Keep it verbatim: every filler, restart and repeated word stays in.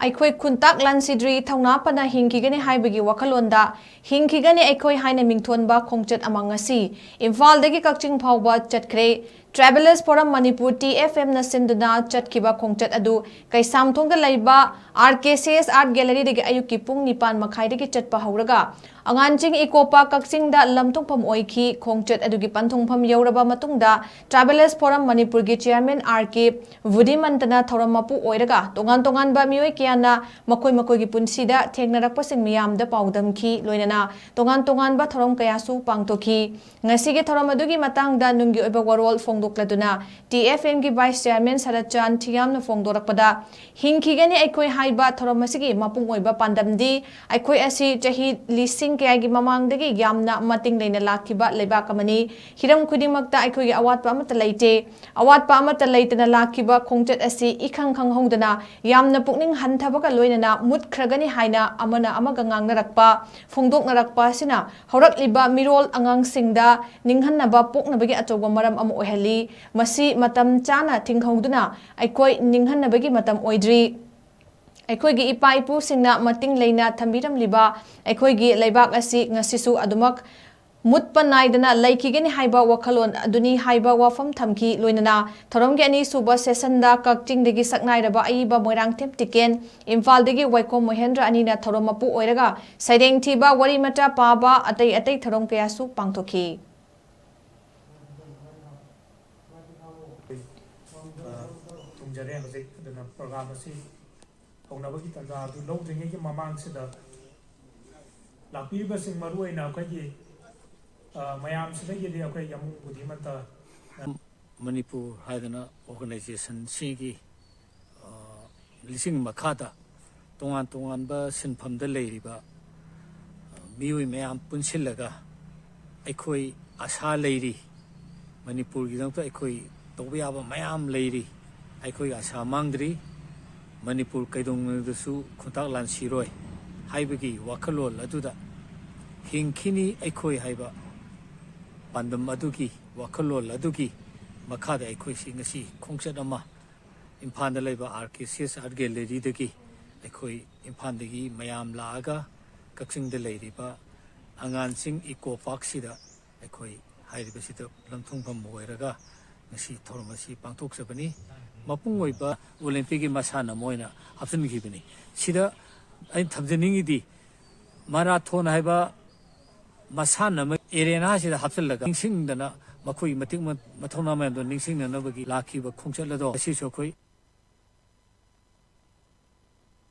ꯑꯩꯈꯣꯏ ꯈꯨꯟꯇꯥꯛ ꯂꯥꯟꯁꯤꯗ꯭ꯔꯤ, ꯊꯧꯅꯥ ꯐꯅ ꯍꯤꯡꯈꯤꯒꯅꯤ ꯍꯥꯏꯕꯒꯤ ꯋꯥꯈꯜꯂꯣꯟꯗ ꯍꯤꯡꯈꯤꯒꯅꯤ ꯑꯩꯈꯣꯏ ꯍꯥꯏꯅ ꯃꯤꯡꯊꯣꯟꯕ ꯈꯣꯡꯆꯠ ꯑꯃ ꯉꯁꯤ ꯏꯝꯐꯥꯜꯗꯒꯤ ꯀꯛꯆꯤꯡ ꯐꯥꯎꯕ ꯆꯠꯈ꯭ꯔꯦ꯫ Travellers Forum Manipur, T F M ꯅ ꯁꯤꯟꯗꯨꯅ ꯆꯠꯈꯤꯕ ꯈꯣꯡꯆꯠ ꯑꯗꯨ ꯀꯩꯁꯥꯝꯊꯣꯡꯗ ꯂꯩꯕ R K C S Art Gallery ꯗꯒꯤ ꯑꯌꯨꯛꯀꯤ ꯄꯨꯡ ꯅꯤꯄꯥꯟ ꯃꯈꯥꯏꯗꯒꯤ ꯆꯠꯄ ꯍꯧꯔꯒ ꯑꯉꯥꯟꯖꯤꯡ ꯏꯀꯣ ꯄꯥꯔꯛ ꯀꯛꯆꯤꯡꯗ ꯂꯝꯊꯣꯛꯐꯝ ꯑꯣꯏꯈꯤ꯫ ꯈꯣꯡꯆꯠ ꯑꯗꯨꯒꯤ ꯄꯟꯊꯨꯡꯐꯝ ꯌꯧꯔꯕ ꯃꯇꯨꯡꯗ Travellers Forum Manipur ꯒꯤ chairman R K ꯕꯨꯙꯤꯃꯟꯇꯅ ꯊꯧꯔꯝ ꯃꯄꯨ ꯑꯣꯏꯔꯒ ꯇꯣꯉꯥꯟ ꯇꯣꯉꯥꯟꯕ ꯃꯤꯑꯣꯏ ꯀꯌꯥꯅ ꯃꯈꯣꯏ ꯃꯈꯣꯏꯒꯤ ꯄꯨꯟꯁꯤꯗ ꯊꯦꯡꯅꯔꯛꯄꯁꯤꯡ ꯃꯤꯌꯥꯝꯗ ꯄꯥꯎꯗꯝꯈꯤ꯫ ꯂꯣꯏꯅꯅ ꯇꯣꯉꯥꯟ ꯇꯣꯉꯥꯟꯕ ꯊꯧꯔꯝ ꯀꯌꯥꯁꯨ ꯄꯥꯡꯊꯣꯛꯈꯤ꯫ ꯉꯁꯤꯒꯤ ꯊꯧꯔꯝ ꯑꯗꯨꯒꯤ ꯃꯇꯥꯡꯗ ꯅꯨꯡꯒꯤ ꯑꯣꯏꯕ ꯋꯥꯔꯣꯜ ꯐꯣꯡꯗꯣꯛꯂꯗꯨꯅ T F M ꯒꯤ vice chairman ꯁꯔꯠꯆꯥꯟ ꯊꯤꯌꯥꯝꯅ ꯐꯣꯡꯗꯣꯔꯛꯄꯗ, ꯍꯤꯡꯈꯤꯒꯅꯤ ꯑꯩꯈꯣꯏ ꯍꯥꯏꯕ ꯊꯧꯔꯝ ꯑꯁꯤꯒꯤ ꯃꯄꯨꯡ ꯑꯣꯏꯕ ꯄꯥꯟꯗꯝꯗꯤ ꯑꯩꯈꯣꯏ ꯑꯁꯤ ꯆꯍꯤ ꯂꯤꯁꯤꯡ ꯀꯌꯥꯒꯤ ꯃꯃꯥꯡꯗꯒꯤ ꯌꯥꯝꯅ ꯃꯇꯤꯡ ꯂꯩꯅ ꯂꯥꯛꯈꯤꯕ ꯂꯩꯕꯥꯛ ꯑꯃꯅꯤ꯫ ꯍꯤꯔꯝ ꯈꯨꯗꯤꯡꯃꯛꯇ ꯑꯩꯈꯣꯏꯒꯤ ꯑꯋꯥꯠꯄ ꯑꯃꯠꯇ ꯂꯩꯇꯦ꯫ ꯑꯋꯥꯠꯄ ꯑꯃꯠꯇ ꯂꯩꯇꯅ ꯂꯥꯛꯈꯤꯕ ꯈꯣꯡꯆꯠ ꯑꯁꯤ ꯏꯈꯪ ꯈꯪꯍꯧꯗꯅ ꯌꯥꯝꯅ ꯄꯨꯛꯅꯤꯡ ꯍꯟꯊꯕꯒ ꯂꯣꯏꯅꯅ ꯃꯨꯠꯈ꯭ꯔꯒꯅꯤ ꯍꯥꯏꯅ ꯑꯃꯅ ꯑꯃꯒ ꯉꯥꯡꯅꯔꯛꯄ, ꯐꯣꯡꯗꯣꯛꯅꯔꯛꯄ ꯑꯁꯤꯅ ꯍꯧꯔꯛꯂꯤꯕ ꯃꯤꯔꯣꯜ ꯑꯉꯥꯡꯁꯤꯡꯗ ꯅꯤꯡꯍꯟꯅꯕ ꯄꯣꯛꯅꯕꯒꯤ ꯑꯆꯧꯕ ꯃꯔꯝ ꯑꯃ ꯑꯣꯏꯍꯜꯂꯤ꯫ ꯃꯁꯤ ꯃꯇꯝ ꯆꯥꯅ ꯊꯤꯡꯍꯧꯗꯨꯅ ꯑꯩꯈꯣꯏ ꯅꯤꯡꯍꯟꯅꯕꯒꯤ ꯃꯇꯝ ꯑꯣꯏꯗ꯭ꯔꯤ꯫ ꯑꯩꯈꯣꯏꯒꯤ ꯏꯄꯥ ꯏꯄꯨꯁꯤꯡꯅ ꯃꯇꯤꯡ ꯂꯩꯅ ꯊꯝꯕꯤꯔꯝꯂꯤꯕ ꯑꯩꯈꯣꯏꯒꯤ ꯂꯩꯕꯥꯛ ꯑꯁꯤ ꯉꯁꯤꯁꯨ ꯑꯗꯨꯃꯛ ꯃꯨꯠꯄ ꯅꯥꯏꯗꯅ ꯂꯩꯈꯤꯒꯅꯤ ꯍꯥꯏꯕ ꯋꯥꯈꯜꯂꯣꯟ ꯑꯗꯨꯅꯤ ꯍꯥꯏꯕ ꯋꯥꯐꯝ ꯊꯝꯈꯤ꯫ ꯂꯣꯏꯅꯅ ꯊꯧꯔꯝꯒꯤ ꯑꯅꯤꯁꯨꯕ session ꯗ ꯀꯛꯆꯤꯡꯗꯒꯤ ꯁꯛꯅꯥꯏꯔꯕ ꯑꯏꯕ ꯃꯣꯏꯔꯥꯡꯊꯦꯝ ꯇꯤꯀꯦꯟ, ꯏꯝꯐꯥꯜꯗꯒꯤ ꯋꯥꯏꯈꯣꯝ ꯃꯣꯍꯦꯟꯗ꯭ꯔ ꯑꯅꯤꯅ ꯊꯧꯔꯝ ꯃꯄꯨ ꯑꯣꯏꯔꯒ ꯁꯩꯔꯦꯡ ꯊꯤꯕ, ꯋꯥꯔꯤ ꯃꯆꯥ ꯄꯥꯕ, ꯑꯇꯩ ꯑꯇꯩ ꯊꯧꯔꯝ ꯀꯌꯥꯁꯨ ꯄꯥꯡꯊꯣꯛꯈꯤ꯫ ꯑ, ꯊꯨꯡꯖꯔꯦ꯫ ꯍꯧꯖꯤꯛ ꯑꯗꯨꯅ program ꯑꯁꯤ ꯍꯧꯅꯕꯒꯤ ꯇꯥꯟꯖꯥ ꯑꯗꯨ ꯂꯧꯗ꯭ꯔꯤꯉꯩꯒꯤ ꯃꯃꯥꯡꯁꯤꯗ ꯂꯥꯛꯄꯤꯔꯤꯕꯁꯤꯡ, ꯃꯔꯨ ꯑꯣꯏꯅ ꯑꯩꯈꯣꯏꯒꯤ, ꯑ, ꯃꯌꯥꯝꯁꯤꯗꯒꯤꯗꯤ ꯑꯩꯈꯣꯏ ꯌꯥꯃꯨꯡ ꯕꯨꯙꯤꯃꯟꯇ ꯃꯅꯤꯄꯨꯔ ꯍꯥꯏꯗꯅ organization ꯁꯤꯒꯤ, ꯑ, ꯂꯤꯁꯤꯡ ꯃꯈꯥꯗ ꯇꯣꯉꯥꯟ ꯇꯣꯉꯥꯟꯕ ꯁꯤꯟꯐꯝꯗ ꯂꯩꯔꯤꯕ, ꯑ, ꯃꯤꯑꯣꯏ ꯃꯌꯥꯝ ꯄꯨꯟꯁꯤꯜꯂꯒ ꯑꯩꯈꯣꯏ ꯑꯁꯥ ꯂꯩꯔꯤ, ꯃꯅꯤꯄꯨꯔꯒꯤꯗꯃꯛꯇ ꯑꯩꯈꯣꯏ ꯇꯧꯕ ꯌꯥꯕ ꯃꯌꯥꯝ ꯂꯩꯔꯤ, ꯑꯩꯈꯣꯏꯒꯤ ꯑꯁꯥ ꯃꯥꯡꯗ꯭ꯔꯤ, ꯃꯅꯤꯄꯨꯔ ꯀꯩꯗꯧꯉꯩꯗꯁꯨ ꯈꯨꯟꯇꯥꯛ ꯂꯥꯟꯁꯤꯔꯣꯏ ꯍꯥꯏꯕꯒꯤ ꯋꯥꯈꯜꯂꯣꯟ ꯑꯗꯨꯗ ꯍꯤꯡꯈꯤꯅꯤ ꯑꯩꯈꯣꯏ ꯍꯥꯏꯕ ꯄꯥꯟꯗꯝ ꯑꯗꯨꯒꯤ, ꯋꯥꯈꯜꯂꯣꯟ ꯑꯗꯨꯒꯤ ꯃꯈꯥꯗ ꯑꯩꯈꯣꯏꯁꯤ ꯉꯁꯤ ꯈꯣꯡꯆꯠ ꯑꯃ ꯏꯝꯐꯥꯜꯗ ꯂꯩꯕ R K C S Art Gallery ꯗꯒꯤ ꯑꯩꯈꯣꯏ ꯏꯝꯐꯥꯜꯗꯒꯤ ꯃꯌꯥꯝ ꯂꯥꯛꯑꯒ ꯀꯛꯆꯤꯡꯗ ꯂꯩꯔꯤꯕ ꯑꯉꯥꯡꯁꯤꯡ ꯏꯀꯣ ꯄꯥꯔꯛꯁꯤꯗ ꯑꯩꯈꯣꯏ ꯍꯥꯏꯔꯤꯕꯁꯤꯗ ꯂꯝꯊꯨꯡꯐꯝ ꯑꯣꯏꯔꯒ ꯉꯁꯤ ꯊꯧꯔꯝ ꯑꯁꯤ ꯄꯥꯡꯊꯣꯛꯆꯕꯅꯤ꯫ ꯃꯄꯨꯡ ꯑꯣꯏꯕ ꯑꯣꯂꯦꯝꯄꯤꯛꯀꯤ ꯃꯁꯥꯟꯅ ꯑꯃ ꯑꯣꯏꯅ ꯍꯥꯞꯆꯤꯟꯈꯤꯕꯅꯤ꯫ ꯁꯤꯗ ꯑꯩꯅ ꯊꯝꯖꯅꯤꯡꯉꯤꯗꯤ, ꯃꯔꯥꯊꯣꯟ ꯍꯥꯏꯕ ꯃꯁꯥꯟꯅ ꯑꯃ ꯑꯦꯔꯦꯅꯥꯁꯤꯗ ꯍꯥꯞꯆꯤꯜꯂꯒ ꯅꯤꯡꯁꯤꯡꯗꯅ ꯃꯈꯣꯏ ꯃꯇꯤꯛ ꯃ-, ꯃꯊꯧꯅꯥ ꯃꯌꯥꯝꯗꯣ ꯅꯤꯡꯁꯤꯡꯅꯅꯕꯒꯤ ꯂꯥꯛꯈꯤꯕ ꯈꯣꯡꯆꯠ ꯑꯗꯣ ꯉꯁꯤꯁꯨ ꯑꯩꯈꯣꯏ